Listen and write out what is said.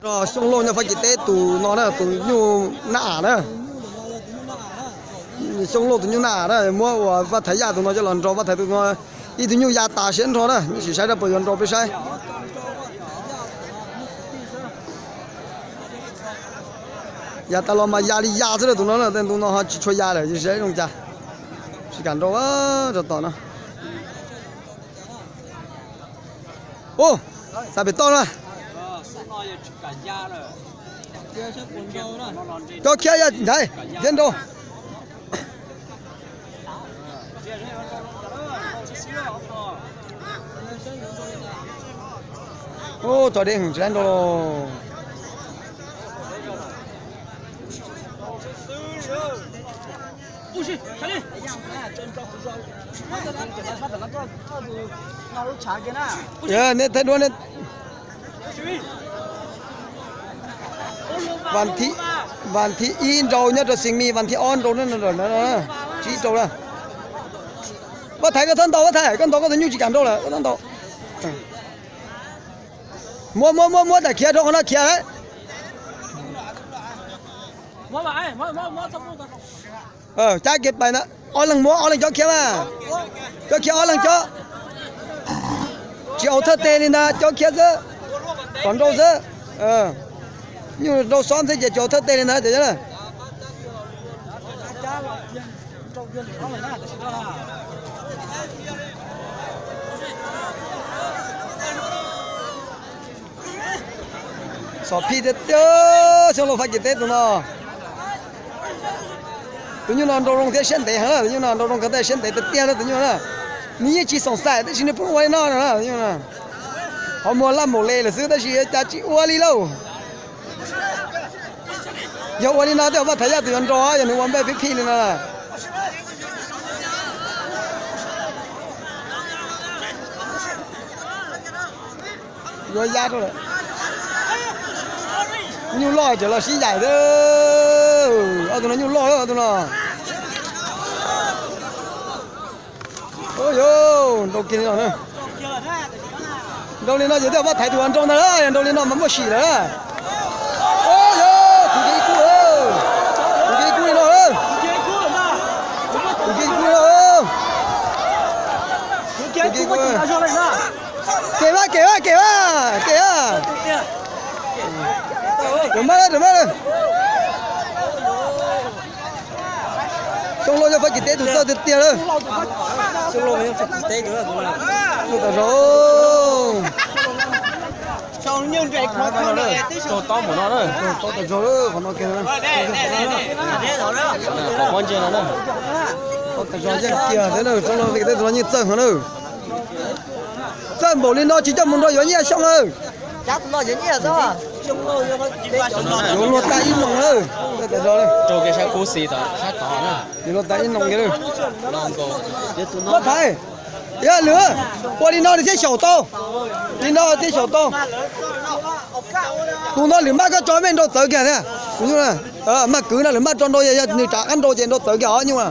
Xyooj Lauj nyob Fab Kis teb tus no na, tus nyuj Naj Am na. Xyooj Lauj tus nyuj Naj Am na, muab uas Vaj Thaiv Yaj tus no coj los nrog Vaj Thaiv tus no, ib tug nyuj ya tas siab nrho na, sim saib rab puas yuav nrau peb saib. Ya tas los mas ya li ya xwb, tus no tej ntu no ho tsis tshua ya lawm, saib zoo cas. Tsis kam nrau rau tom no. Ub, xav pem toj na. Cob khiab yaj ntaiv, khiab nrau. Ub, tso deb heev tsis laib nrau los. Nej thaij duab. Vas thib ib nrau nyob rau Xees Mis, vas thib ob nrau, tsib rau na. Vaj Thaiv, koj txhob ntaus, Vaj Thaiv, koj ntaus koj tus nyuj tsis kam nrau lawm, koj txhob ntaus. Muab, muab, muab, muab, tam khiav rau qhov no khiav. Cab kev pais ntag, ob leeg muab ob leeg cob khiab mas. Cob khiab ob leeg cob. Tsis au thawj teg li ntag, cob khiab xwb. Kom nrau xwb. Nyuj nrau xob xwb ces tsis au thawj teg li ntag. Xom phij tiag tiag, Xyooj Lauj Fab Kis teb tus no. Tus nyuj no nrau zoo thiab siab ntev heev, tus nyuj no nrau zoo kawg thiab siab ntev tiag tiag na tus nyuj na. Nws yeej tsis xoom xaim tab sis nws pheej ua li no na. Qhov muag laj npaum le lawm xwb tab sis cas tsis ua li lauj. Yog ua li no tej zaum Vaj Thaiv Yaj tus yuav nrau, yog nws ua npej phij phij li no. Yuav ya rau lawm. Nyuj loj tseem los sib yaim xwb. Ob tug no nyuj loj, ob tug no. Yog nrau kiag li no na. Nrau li no ces tej zaum Vaj Thaiv tus yuav nrau ntag, yog nrau li no mas muaj sim lawm. Yog, tus kiag ib kub, tus kiag ib kub li no, tus kiag ib kub li no. Kem mas, kem mas, kem mas, kem mas. Raws mas, raws mas. Xyooj Lauj nyob Fab Kis teb tus txawj tiag tiag lawm. Xyooj Lauj nyob Fab Kis teb tus txawj tas zog. Raug tob npaum no na, raug tob tas zog qhov no kiag. Qhov pob ntseg no na. Tob tas zog yeej kiag thiab na, Xyooj Lauj Fab Kis teb tus no yeej txawj heev na. Txawj npaum li no tsis coj mus nrau yuav nyiaj Xyooj lawm. Yuav luag tag ib loos lawm. Raug kiag sab kub xis tom sab tod na. Yuav luag tag ib loos kiag lawm. Vaj Thaiv, yog lwm, ua li no nws thiaj xyaum tau. Li no thiaj xyaum tau. Tus no lwm maj koj tso mej nrau txawv kiag thiab. Maj kwv no lwm maj tso nrau, yog nws rov qab nrau ces nrau txawv kiag os nyuj.